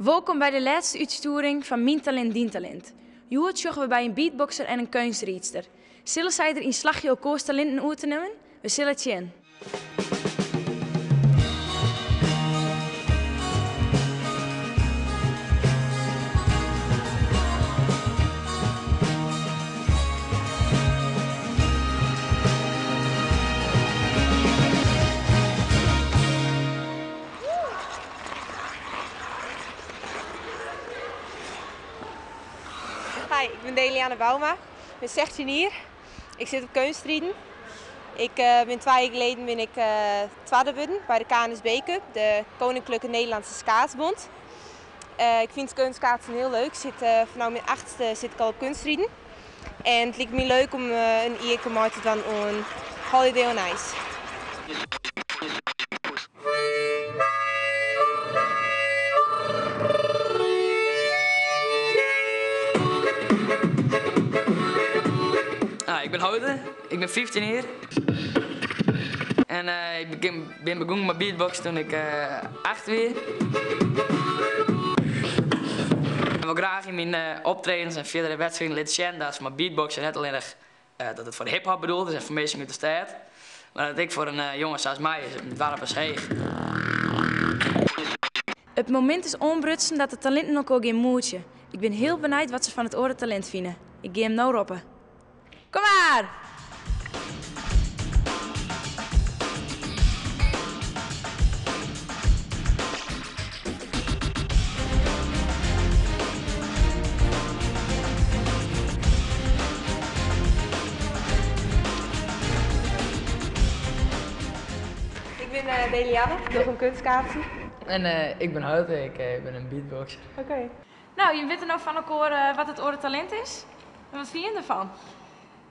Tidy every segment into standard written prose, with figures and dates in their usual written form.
Wolkom by de lêste útstjoering fan Myn Talint Dyn Talint. Hjoed sjogge we by in beatboxer en in keunstriidster. Sille sy der yn slagje elkoars talinten oer te nimmen? We sille it sjen. Hi, ik bin Deliane Bouma, ik bin 16 jier. Ik sit op keunstriden. Ik eh, bin twa jier geleden bin ik eh, twadde wurden by de KNSB Cup, de Koninklijke Nederlandse Schaatsbond. Eh, ik fyn it keunstkaatsen hiel leuk. Ik sit, eh, fanôf myn achtste sit ik al op keunstriden. En it liket my leuk om eh, in jierke mei te dwaan oan Holiday on Ice. Ah, ik bin Houter, ik bin 15 jier. En uh, ik bin begûn mei beatboxen toen ik uh, 8 wie. Ik wol graach yn myn uh, optredens en fierdere wedstriden litte sjen dat mei beatboxen net allinnich dat it foar de hiphop bedoeld is en foar minsken út de stêd, mar dat it ek foar in jonge sa as my is, it doarp as Heech. It momint is oanbrutsen dat de talinten elkoar gean moetsje. Ik bin hiel benijd wat se fan it oare talint fine. Ik gean him no roppe. Kom mar! Ik bin eh, Deliane, ik doch oan kunstkaatsen. En eh, ik bin Houter, ik eh, bin in beatboxer. Oké. Nou, je witte no fan elkoar wat it oare talint is. En wat fine je derfan?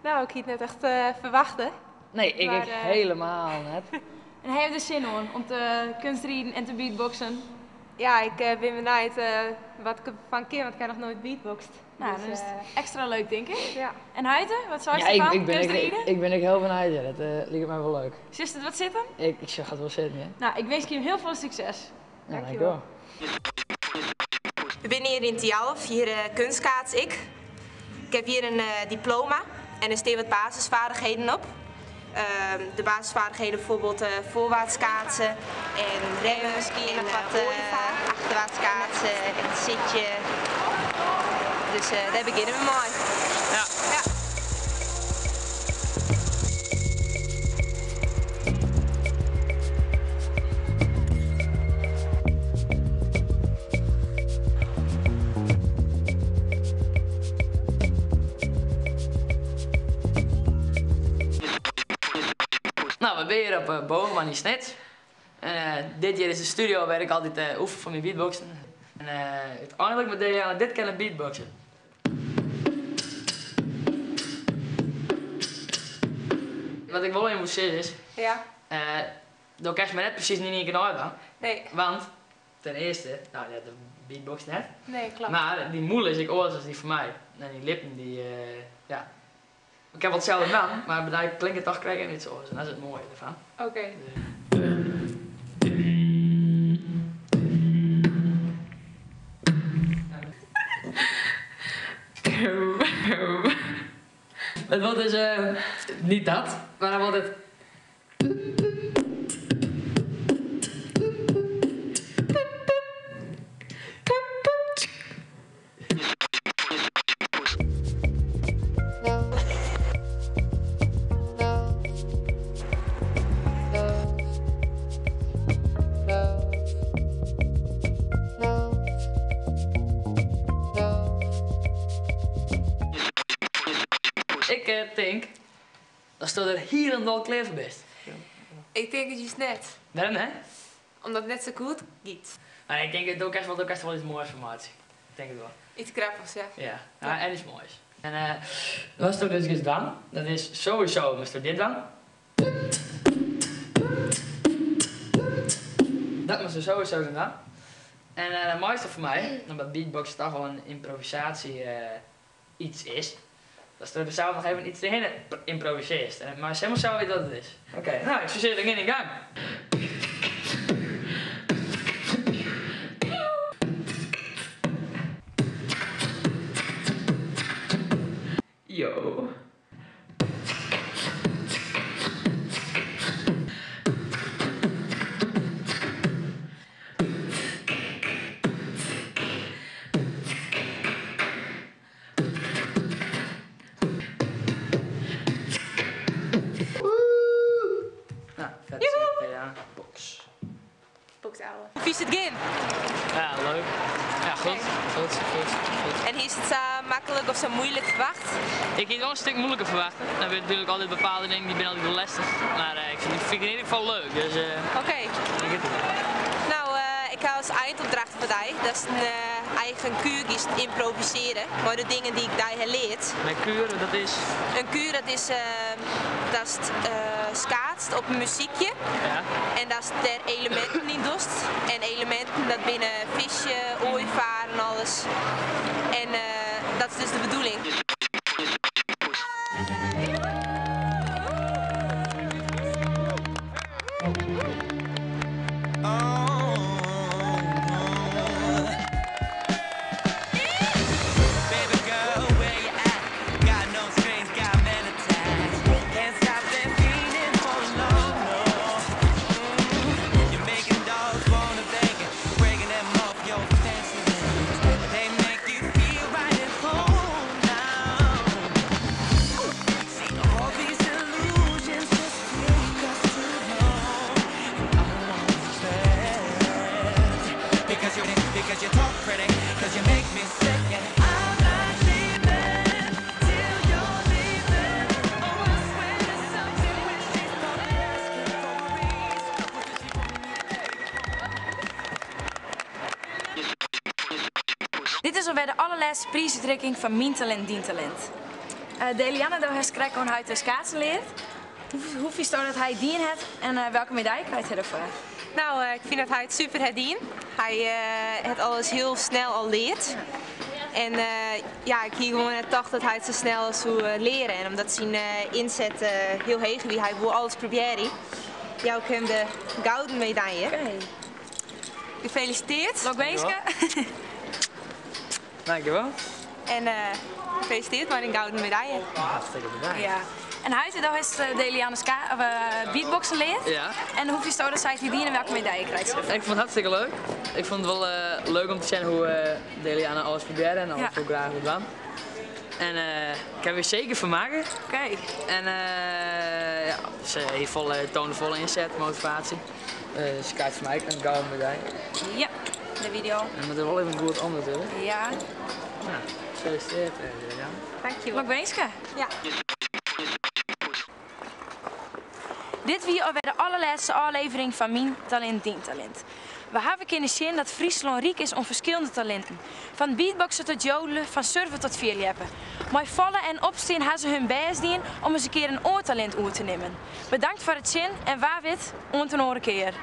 Nou, ik hie it net echt ferwachte. Nee, ik ek helemaal net. En ha je der sin oan om te kunstriden en te beatboxen? Ja, ik bin benijd wat ik derfan kin, want ik ha noch noait beatboxt. Nou, dan is it ekstra leuk, tink ik. Ja. En Huite, wat seist Ja, derfan? ik, ben ek, Kunstriden? ik ben ek hiel benijd. Ja. Dat liket my wol leuk. Silst it wat sitten? Ik sjoch it wol sitten, ja. Nou, ik winskje jim hiel folle sukses. Ja, dankjewol. We binne hjir yn Thialf, hjir kunstkaats ik. Ik heb hjir in diploma en der stean wat basisvaardigheden op. De basisvaardigheden bijvoorbeeld voorwaarts kaatsen en remmen en wat achterwaarts kaatsen en zitje. Dus dêr begjinne we mei. Ja. Ja. Nou, we binne hjir op eh, Bogerman yn Snits. En eh, dit hjir is de studio wêr't ik altyd eh, oefen foar myn beatboxen. En úteinlik mei Deliane dit kinne beatboxen. Wat ik wol even woe sizze is, Ja. do kinst my net presys yn ien kear neidwaan. Nee. Want ten earste, nou ja, do beatboxt net. Nee, klopt. Mar dyn mûle is ek oars as dy fan my. En dyn lippen, dy, ja. Ik ha wol itselde naam, mar by dy klinkt it toch krekt even iets oars. En dat is it moaie derfan. Oké. It wurdt dus niet dat, mar dan wurdt it. Ik tink datsto der hielendal klear foar bist. Ik tink it just net. Wêrom net? Omdat it net sa goed giet. Mar ik tink, do kinst wol, do kinst der wol iets moais fan meitsje. Ik tink it wol. Iets grappichs, ja. Ja, ja en iets moais. En uh, watsto dus giest dwaan, dat is sowieso moatsto dit dwaan. Dat moatsto sowieso dwaan. En uh, it moaiste foar my, omdat beatboxen toch wol in ymprovisaasje uh, iets is, datsto der sels noch even iets derhinne ymprovisearrest. En it meist helemaal sels witte wat it is. Oké, nou, ik soe sizze, gean yn gang. Yo. Nou, vet CPA box. Box ouwe. Hoe is het gaan? Ja, leuk. Ja, goed. Goed, goed, goed. En is het zo makkelijk of zo moeilijk verwacht? Ik had wel een stuk moeilijker verwacht. Dan heb je natuurlijk altijd bepaalde dingen die ben altijd wel lastig. Maar ik vind het in ieder geval leuk. Dus, Oké. Ik het. Nou, ik ga als eindopdracht voor jou. Dat is een eigen kuur die is improviseren. Maar de dingen die ik daar heb geleerd. Mijn kuur, dat is? Een kuur, dat is, dat is schaatst op een muziekje. Ja. En dat is der elementen in dost. En elementen, dat binnen visje, ooievaar en alles. En dat is dus de bedoeling. Because you talk pretty, because you make me sick, and I'm not leaving till you're leaving. Oh, I swear to something when she started asking for a raise. What does she want me to pay? Dit is alweer de allerlaatste prijsuitreiking van Mijn Talent, Dien Talent. Delianne, daar heeft Krek gewoon uit de schaatsen leert. Hoe vies dat hij dien het en welke medaille krijgt hij ervoor? Nou, ik vind dat hij het super het dien. Hij het alles heel snel al leert. En ja, ik hier gewoon net dacht dat hij het zo snel als hoe leren. En omdat zijn inzet heel heeg wie hij wil alles proberen. Jou ik hem de gouden medaille. Oké. Gefeliciteerd. Lokwenske. Dankjewel. En gefeliciteerd met een gouden medaille. Hartstikke bedankt. Ja. En hij heeft is Delianne of beatboxen leert. Ja. En hoe is het dat zij die en welke medaille krijgt ze? Ik vond het hartstikke leuk. Ik vond het wel leuk om te zien hoe Delianne alles probeerde en alles hoe graag wil doen. En ik heb weer zeker vermaken. Oké. En ja, ze heeft toonde volle inzet, motivatie. Ze krijgt van mij een gouden medaille. Ja, de video. En met er wel even een goed ander natuurlijk. Ja. Nou, gefeliciteerd, Delianne. Dankjewel. Lokwenske. Ja. Dit was alweer de allerlaatste aflevering van Mijn Talent, Dien Talent. We hebben kunnen zien dat Friesland rijk is om verschillende talenten. Van beatboxen tot jodelen, van surfen tot vierleppen. Maar vallen en opstaan hebben ze hun best dien om eens een keer een oortalent oer te nemen. Bedankt voor het zien en waar wit, ont een oren keer.